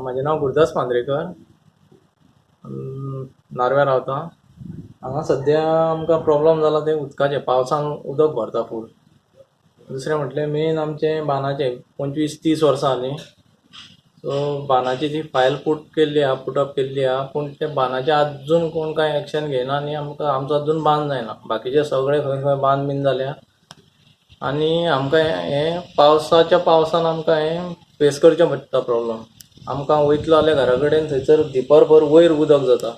म्हजें नांव गुरुदास मांद्रेकर, नार्व्यां रावता. हांगा सद्या आमकां प्रोब्लम जाला तें उदकाचें. पावसान उदक भरता फूल. दुसरें म्हटल्यार मेन आमचें बांदाचें 25-30 वर्सां जालीं. सो बांदाची ती फायल पूट केल्ली आहा, पुटअप केल्ली आहा, पूण ते बांदाचें आजून कोण कांय एक्शन घेयना आनी आमकां आमचो अजून बांद जायना. बाकीचे सगळे खंय खंय बांद बीन जाल्या आनी आमकां हें पावसाच्या पावसान आमकां हें फेस करचें पडटा प्रोब्लम. आमकां वयतलो जाल्यार घरा कडेन थंयसर धिपर भर वयर उदक जाता.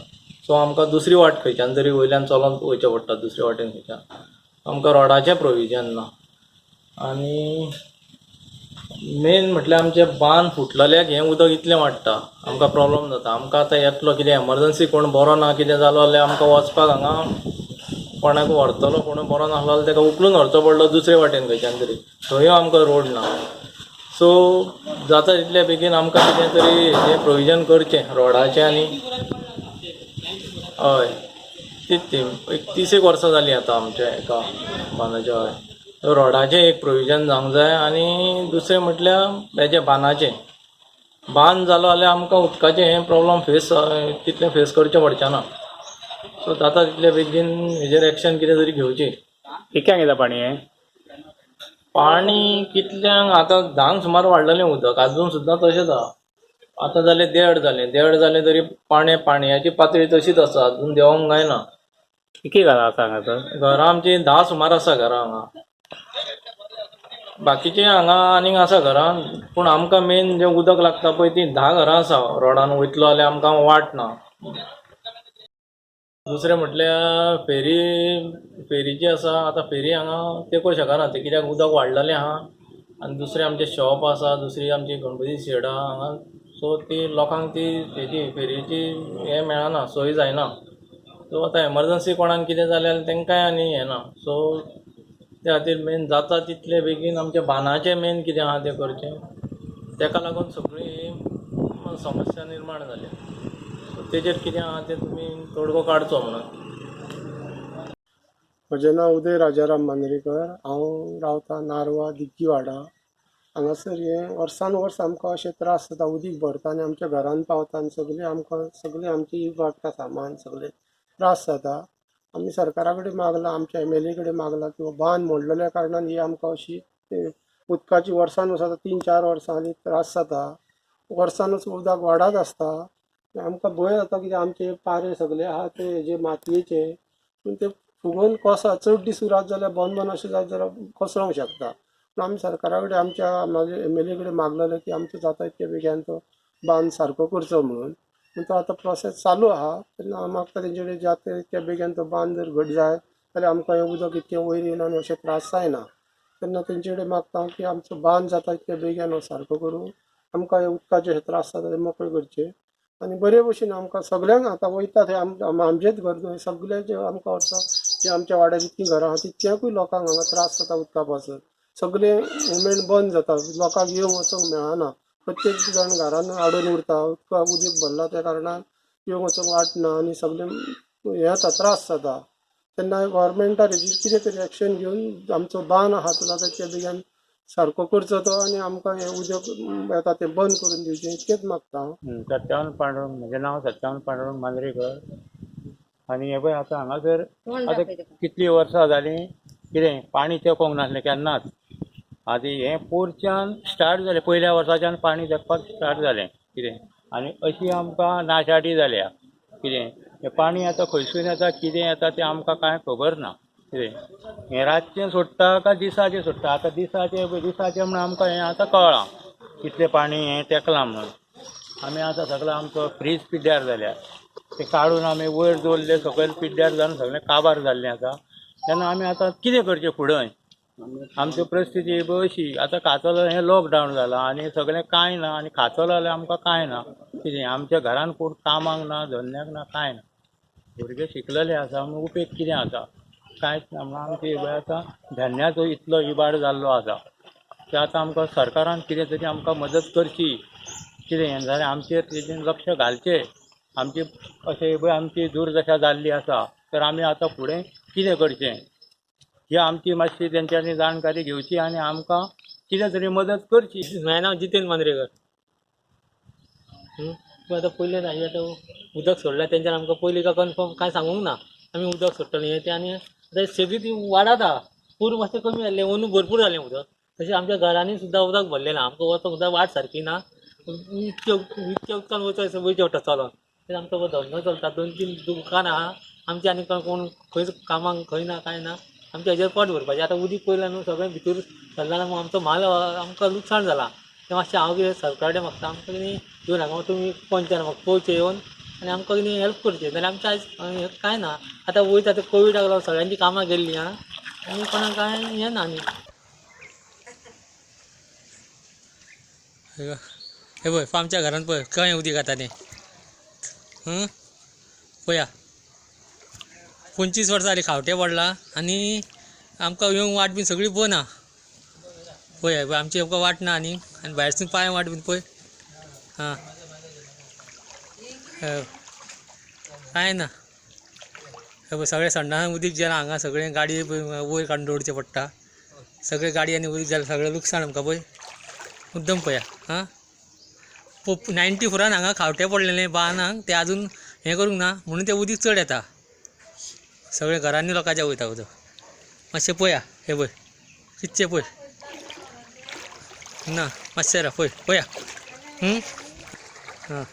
सो आमकां दुसरी वाट खंयच्यान तरी वयल्यान चलोन वयचें पडटा, दुसरे वाटेन खंयच्यान. आमकां रोडाचें प्रोविजन ना. आनी मेन म्हटल्यार आमचें बांद फुटलेल्याक हें उदक इतलें वाडटा, आमकां प्रोब्लम जाता. आमकां आतां येतलो कितें एमरजंसी, कोण बरो ना कितें जालो जाल्यार आमकां वचपाक हांगा कोणाक व्हरतलो, कोण बरो नासलो जाल्यार ताका उखलून व्हरचो पडलो दुसरे वाटेन खंयच्यान तरी, थंय आमकां रोड ना. सो जाता तितले बेगीन आमकां कितें तरी हें प्रोविजन करचें रोडाचें. आनी हय, तीच ती एक 30 वर्सां जालीं आतां आमच्या एका बांदाच्या. हय, रोडाचें एक प्रोविजन जावंक जाय. आनी दुसरें म्हटल्यार हेजें बांदाचें. बांद जालो जाल्यार आमकां उदकाचें हें प्रोब्लम फेस तितलें फेस करचें पडचें ना. सो जाता तितले बेगीन हेजेर एक्शन कितें तरी घेवची. कितक्यांक येता पाणी हें? पाणी कितल्यांक आतां 10 सुमार वाडलेलें उदक, आजून सुद्दां तशेंच आहा. आतां जालें 1.5 जालें, 1.5 जालें तरी पाणयाची पातळी तशीच आसा, अजून देंवोंक जायना. कितकी घरां आसा हांगासर? घरां आमचीं 10 सुमार आसा घरां हांगा. बाकीचीं हांगा आनीक आसा घरां, पूण आमकां मेन जें उदक लागता पळय तीं 10 घरां आसा. रोडान वयतलो जाल्यार आमकां वाट ना. दुसरें म्हटल्यार फेरी जी आसा, आतां फेरी हांगा तेंको शकना ती, कित्याक उदक वाडलेलें आहा. आनी दुसरें आमचें शॉप आसा, दुसरी आमची गणपती शेड आहा हांगा. सो ती लोकांक ती हेजी फेरयेची हें मेळना, सोय जायना. सो आतां एमरजंसी कोणाक कितें जालें जाल्यार तांकांय आनी हें ना. सो त्या खातीर मेन जाता तितले बेगीन आमच्या बांदाचें मेन कितें आहा तें करचें. ताका लागून सगळी समस्या निर्माण जाल्या. सो तेजेर कितें आहा तें तुमी तोडगो काडचो म्हणून. म्हजें नांव उदय राजाराम मांद्रेकर. हांव रावता नारवा दिग्गी वाडा. हांगासर हें वर्सान वर्स आमकां अशें त्रास जाता. उदीक भरता आनी आमच्या घरान पावता आनी सगळें आमकां सगळें आमचें इबाडटा सामान, सगळें त्रास जाता. आमी सरकारा कडेन मागलां, आमच्या एम एल ए कडेन मागलां की हो बांद मोडलेल्या कारणान ही आमकां अशी उदकाची वर्सान वर्स आतां 3-4 वर्सां जालीं त्रास जाता. वर्सान वर्स उदक वाडत आसता. आमकां भंय जाता कित्याक आमचे पारे सगळे आहा ते हेजे मातयेचे, पूण ते फुगोवन कोसळा चड दीस उरत जाल्यार बंद बंद अशें जायत जाल्यार कोसळोंक शकता. पूण आमी सरकारा कडेन आमच्या मागीर एम एल ए कडेन मागलेलें की आमचो जाता तितके बेगीन तो बांद सारको करचो म्हणून. पूण तो आतां प्रोसेस चालू आहा. तेन्ना हांव मागता तेंचे कडेन जाता तितक्या बेगीन तो बांद जर घट जायत जाल्यार आमकां हें उदक इतकें वयर येयना आनी अशें त्रास जायना. तेन्ना तेंचे कडेन मागता हांव की आमचो बांद जाता तितके बेगीन हो सारको करून आमकां हे उदकाचे हे त्रास जाता ते मोकळे करचे. आनी बरे भशेन आमकां सगळ्यांक आतां वयता थंय आमचेंच घर न्हय, सगळ्यांचे आमकां वर्सां जे आमच्या वाड्यार जितकीं घरां आहा तितक्यांकूय लोकांक हांगा त्रास जाता उदका पासून. सगळें मुवमेंट बंद जाता, लोकांक येवंक वचूंक मेळना. प्रत्येक जाण घरान आडून उरता. उदक भरलां त्या कारणान येवंक वचूंक वाट ना आनी सगळें हें जाता, त्रास जाता. तेन्ना गोवोरमेंटान हेजेर कितें तरी एक्शन घेवन आमचो बांद आहा तो जाता तितक्या बेगीन सारको करचो तो आनी आमकां हें उदक येता तें बंद करून दिवचें, इतकेंच मागता हांव. सत्यावन पांडुरंग, म्हजें नांव सत्यावन पांडुरंग मांद्रेकर. आनी हें पळय आतां हांगासर आतां कितलीं वर्सां जालीं कितें पाणी तेंकोंक नासलें केन्नाच. आतां हें पोरच्यान स्टार्ट जालें, पयल्या वर्साच्यान पाणी तेंकपाक स्टार्ट जालें कितें. आनी अशी आमकां नाशाडी जाल्या कितें. हें पाणी आतां खंयसून येता कितें येता तें आमकां कांय खबर ना कितें. हें रातचें सोडटा काय दिसाचें सोडटा? आतां दिसाचें दिसाचें म्हण आमकां हें आतां कळ्ळां कितलें पाणी हें तेंकलां म्हणून. आमी आतां सगळें आमचो फ्रीज पिड्ड्यार जाल्या, ते काडून आमी वयर दवरले, सकयल पिड्ड्यार जावन सगळें काबार जाल्लें आसा. तेन्ना आमी आतां कितें करचें फुडें? आमची परिस्थिती अशी आतां खातलो हें लॉकडावन जालां आनी सगळें कांय ना आनी खातलो जाल्यार आमकां कांय ना कितें. आमच्या घरान कोण कामाक ना, धंद्याक ना, कांय ना. भुरगे शिकलेले आसा म्हणून उपेग कितें आसा? कांयच ना. म्हणून आमची आतां धंद्याचो इतलो इबाड जाल्लो आसा की आतां आमकां सरकारान कितें तरी आमकां मदत करची कितें जाल्यार आमचेर तेजेर लक्ष घालचें. आमची अशें पळय आमची दुर्दशा जाल्ली आसा तर आमी आतां फुडें कितें करचें ही आमची मातशी तेंच्यांनी जाणकारी घेवची आनी आमकां कितें तरी मदत करची. म्हाजें नांव जितेंद्र मांद्रेकर. पूण आतां पयलें आतां उदक सोडलें तेंच्यान आमकां पयलीं काय कन्फर्म कांय सांगूंक ना आमी उदक सोडटलीं हें तें. आनी आतां शेगडी ती वाडत आहा, पूर मातशें कमी जाल्लें, अंदू भरपूर जालें उदक. तशें आमच्या घरांनी सुद्दां उदक भरलें ना, आमकां वचोंक सुद्दां वाट सारकी ना. इतक्या इतक्या उदकान वचों वयचें पडटा चलोन. तें आमचो धंदो चलता, 2-3 दुकानां आहा आमचें, आनी कोण खंयच कामाक खंय ना कांय ना. आमच्या हेजेर पोट भरपाचें. आतां उदीक पयलें न्हू सगळें भितर सरलां ना, आमचो म्हाल आमकां लुकसाण जालां. तें मातशें हांव कितें सरकारा कडेन मागता, आमकां कितें येवन हांगा तुमी पंचान म्हाका पळोवचें येवन आनी आमकां कितें हेल्प करचें, जाल्यार आमचें आयज कांय ना. आतां वयता आतां कोविडाक लागून सगळ्यांची कामां गेल्लीं आहा आनी कोणाक कांय हें ना. आनी हे पळय आमच्या घरान पळय खंय उदीक येता तें. पळया 25 वर्सां जालीं खावटें पडलां आनी आमकां येवंक वाट बीन सगळी बंद आहा. पळय आमची आमकां वाट ना आनी आनी भायरसून पांय वाट बीन पळय. आं कांय ना. हे पळय सगळें संडासान उदीक गेलां हांगा, सगळें गाडये वयर काडून दवरचें पडटा. सगळें गाडयांनी उदीक जालें, सगळें लुकसाण आमकां पळय मुद्दम पळया. आं 94 हांगा खावटें पडलेलें बांदाक, तें आजून हें करूंक ना म्हणून तें उदीक चड येता. सगळें घरांनी लोकांच्या वयता उदक. मातशें पळया हें पळय कितचें पळय ना मातशें राव पळय पळया. आं.